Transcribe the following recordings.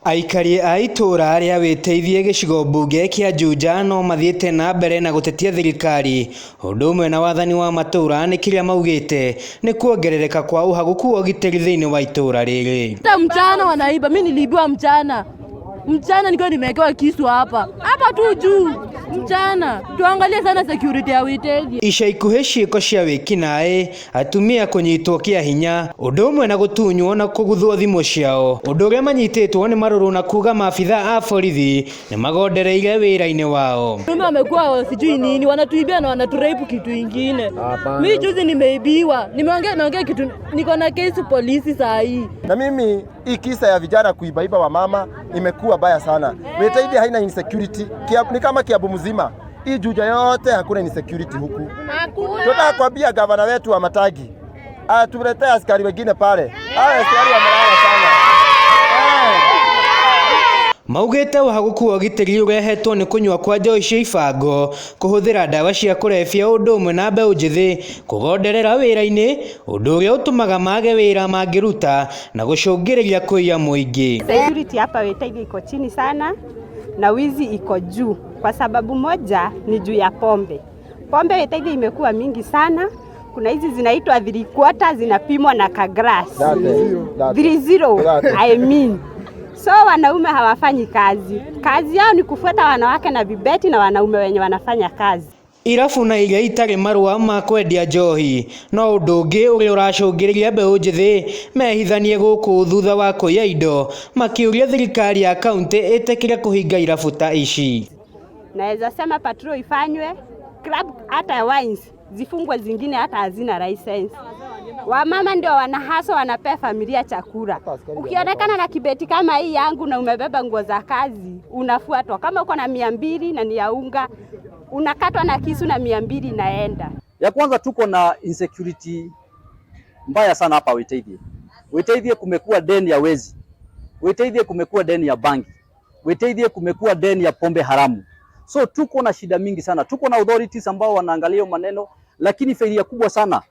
Aikari a itũra rĩa Wĩteithie gĩcigo mbunge kĩa Juja no mathiĩte na mbere na gũtetia thirikari ũndũ ũmwe na wathani wa matũra nĩ kĩrĩa maugĩte nĩ kuongerereka kwa ũhagũku wa ũgitĩri thĩinĩ wa itũra rĩrĩ. Hata mchana wanaiba. Mi niliibiwa mchana, mchana nikiwa nimewekewa kisu hapa hapa tu juu mchana. Tuangalie sana security ya Witeithie. Ica ikuhĩ ciĩko cia wĩkinaĩ atumia kũnyitwo kĩa hinya ũndũ ũmwe na gũtunywo na kũguthwo thimũ ciao ũndũ ũrĩa manyitĩtwo nĩ marũrũ na kuga maabitha a borithi nĩ magondereire wĩra-inĩ wao. Wanaume wamekuwa sijui nini, wanatuibia na wanaturape kitu ingine. Mi juzi nimeibiwa, nimeongea naongea kitu, niko na kesi polisi saa hii. Na mimi hii kisa ya vijana kuibaiba wa mama imekuwa baya sana. Witeithie haina insecurity. Ni kama Kiambu mzima. Hii Juja yote hakuna insecurity huku. Tunataka kuambia gavana wetu wa Matagi atuletee askari wengine pale. Hao askari wamelala sana. Maugĩte ũhagũku wa ũgitĩri ũrehetwo nĩ kũnyua kwa njohi cia ibango, kũhũthĩra ndawa cia kũrebia ũndũ ũmwe na mbeũ njĩthĩ kũgonderera wĩra-inĩ ũndũ ũrĩa ũtũmaga mage wĩra mangĩruta na gũcũngĩrĩria kũiya mũingĩ. Security hapa Witeithie iko chini sana na wizi iko juu, kwa sababu moja ni juu ya pombe. Pombe Witeithie imekuwa mingi sana. Kuna hizi zinaitwa three quarter zinapimwa na kaglass 30 I mean. So wanaume hawafanyi kazi, kazi yao ni kufuata wanawake na vibeti na wanaume wenye wanafanya kazi. Irabu na iria itarĩ marũa ma kwendia njohi no ũndũ ũngĩ ũrĩa ũracũngĩrĩria mbeũ njĩthĩ mehithanie gũkũ thutha wa kũiya indo makĩũria thirikari ya kaunti ĩtĩkĩre kũhinga irabu ta ici. Naweza sema patrol ifanywe, club hata wines zifungwe, zingine hata hazina license. Wamama ndio wanahasa, wanapea familia chakula. Ukionekana na kibeti kama hii yangu na umebeba nguo za kazi, unafuatwa. Kama uko na 200 na ni ya unga, unakatwa na kisu na 200 inaenda. Ya kwanza tuko na insecurity mbaya sana hapa Witeithie. Witeithie kumekuwa den ya wezi. Witeithie kumekuwa den ya bangi. Witeithie kumekuwa den ya pombe haramu. So tuko na shida mingi sana. Tuko na authorities ambao wanaangalia maneno, lakini failure kubwa sana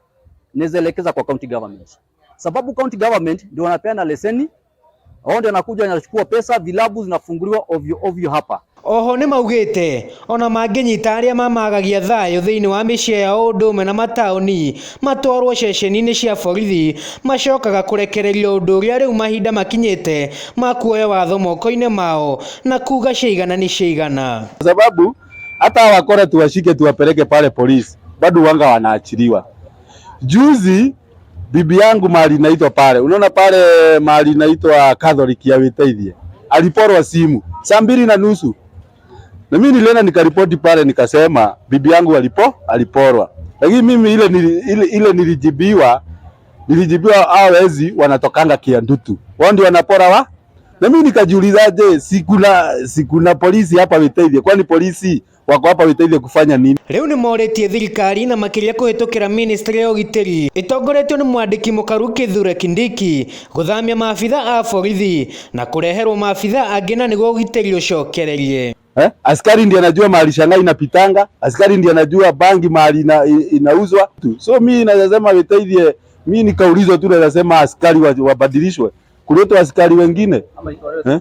naweza elekeza kwa county government. Sababu county government ndio wanapeana leseni, wao ndio wanakuja wanachukua pesa, vilabu zinafunguliwa ovyo ovyo hapa. Oho nĩ maugĩte ona mangĩnyita arĩa mamagagia thayũ thĩinĩ wa mĩciĩ yao ũndũ ũmwe na mataũni matwarwo ceceni-inĩ cia borithi macokaga kũrekererio ũndũ ũrĩa rĩu mahinda makinyĩte ma kuoya watho moko-inĩ mao na kuga ciaigana nĩ ciaigana. Kwa sababu hata wakora tuwashike tuwapeleke pale polisi, bado wanga wanaachiliwa. Juzi bibi yangu mahali inaitwa pale, unaona pale mahali inaitwa Catholic ya Witeithie, aliporwa simu saa 2:30 na mimi nilienda nikaripoti pale, nikasema bibi yangu aliporwa, lakini mimi ile nilijibiwa hao wezi wanatokanga Kiandutu, wao ndio wanapora wa na mimi nikajiulizaje, sikuna polisi hapa Witeithie? Kwani polisi wako hapa Witeithie kufanya nini? Rĩu nĩ morĩtie thirikari na makĩria kũhĩtũkĩra ministry ya ũgitĩri ĩtongoretio nĩ mwandĩki mũkaru Kithure Kindiki gũthamia maabitha a borithi na kũreherwo maabitha angĩ na nĩguo ũgitĩri ũcokererie. Eh? Askari ndiye anajua mahali chang'aa inapitanga, askari ndiye anajua bangi mahali inauzwa. So mimi naweza sema Witeithie, mimi nikaulizwa tu naweza sema askari wabadilishwe, kuletwa askari wengine, eh?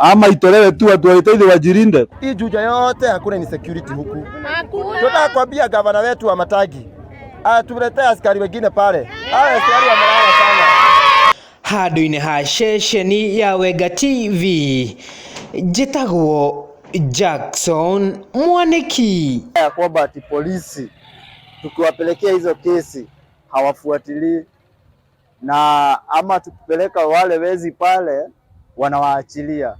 Ama itolewe tu watu wa Witeithie wajilinde. Hii Juja yote hakuna insecurity huku. Tunataka kuambia gavana wetu wa Matagi atuletee askari wengine pale. Hao askari wamelala sana. Handũ-inĩ ha ceceni ya Wenga TV njĩtagwo Jackson Mwaniki. Ya kwamba ati polisi tukiwapelekea hizo kesi hawafuatilii, na ama tukipeleka wale wezi pale wanawaachilia.